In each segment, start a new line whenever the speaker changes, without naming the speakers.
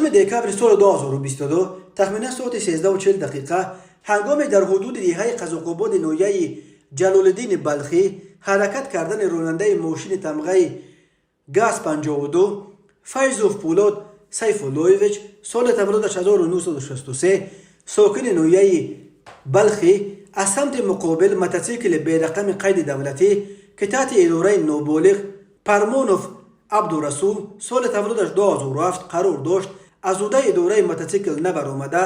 28 декабри соли 2022, тахминан соати 13:40 дақиқа, ҳангоме дар ҳудуди деҳаи Қазоқободи ноҳияи Ҷалолиддини Балхӣ ҳаракат кардани ронандаи мошини тамғаи ГАЗ-52 Файзов Пулод Сайфуллоевич, соли таваллудаш 1963, сокини ноҳияи Балхӣ, аз самти муқобил мотосикли берақами қайди давлатӣ, ки таҳти идораи ноболиғ Пармонов Абдурасул, соли таваллудаш 2007, қарор дошт, аз ӯҳдаи идораи мотосикл набаромада,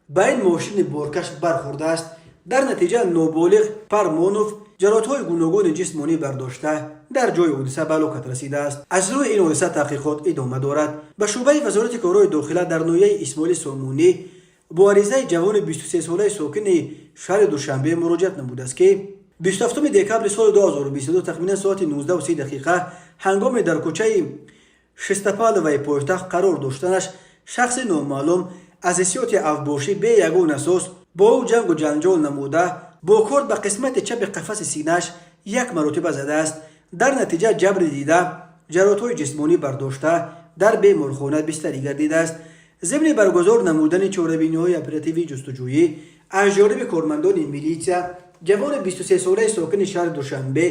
ба ин мошини боркаш бархӯрдааст. Дар натиҷа ноболиғ Пармонов ҷароҳатҳои гуногуни ҷисмонӣ бардошта, дар ҷои ҳодиса ба ҳалокат расидааст. Аз рӯи ин ҳодиса таҳқиқот идома дорад. Ба шӯъбаи Вазорати корҳои дохила дар ноҳияи Исмоили Сомонӣ бо аризаи ҷавони 23-солаи сокини шаҳри Душанбе муроҷиат намудааст, ки 27 декабри соли 2022, тахминан соати 19:30 дақиқа, ҳангоме дар кӯчаи Шестопаловаи пойтахт қарор доштанаш, шахси номаълум аз ҳиссиёти авбошӣ бе ягон асос бо ӯ ҷангу ҷанҷол намуда, бо корд ба қисмати чапи қафаси синааш як маротиба задааст. Дар натиҷа ҷабри дида ҷароҳатҳои ҷисмонӣ бардошта, дар беморхона бистарӣ гардидааст. Зимни баргузор намудани чорабиниҳои оперативии ҷустуҷӯӣ аз ҷониби кормандони милитсия, ҷавони 23-солаи сокини шаҳри Душанбе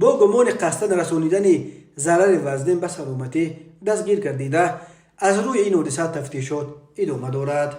бо гумони қасдан расонидани зарари вазнин ба саломатӣ дастгир гардида, аз рӯи ин ҳодиса тафтишот идома дорад.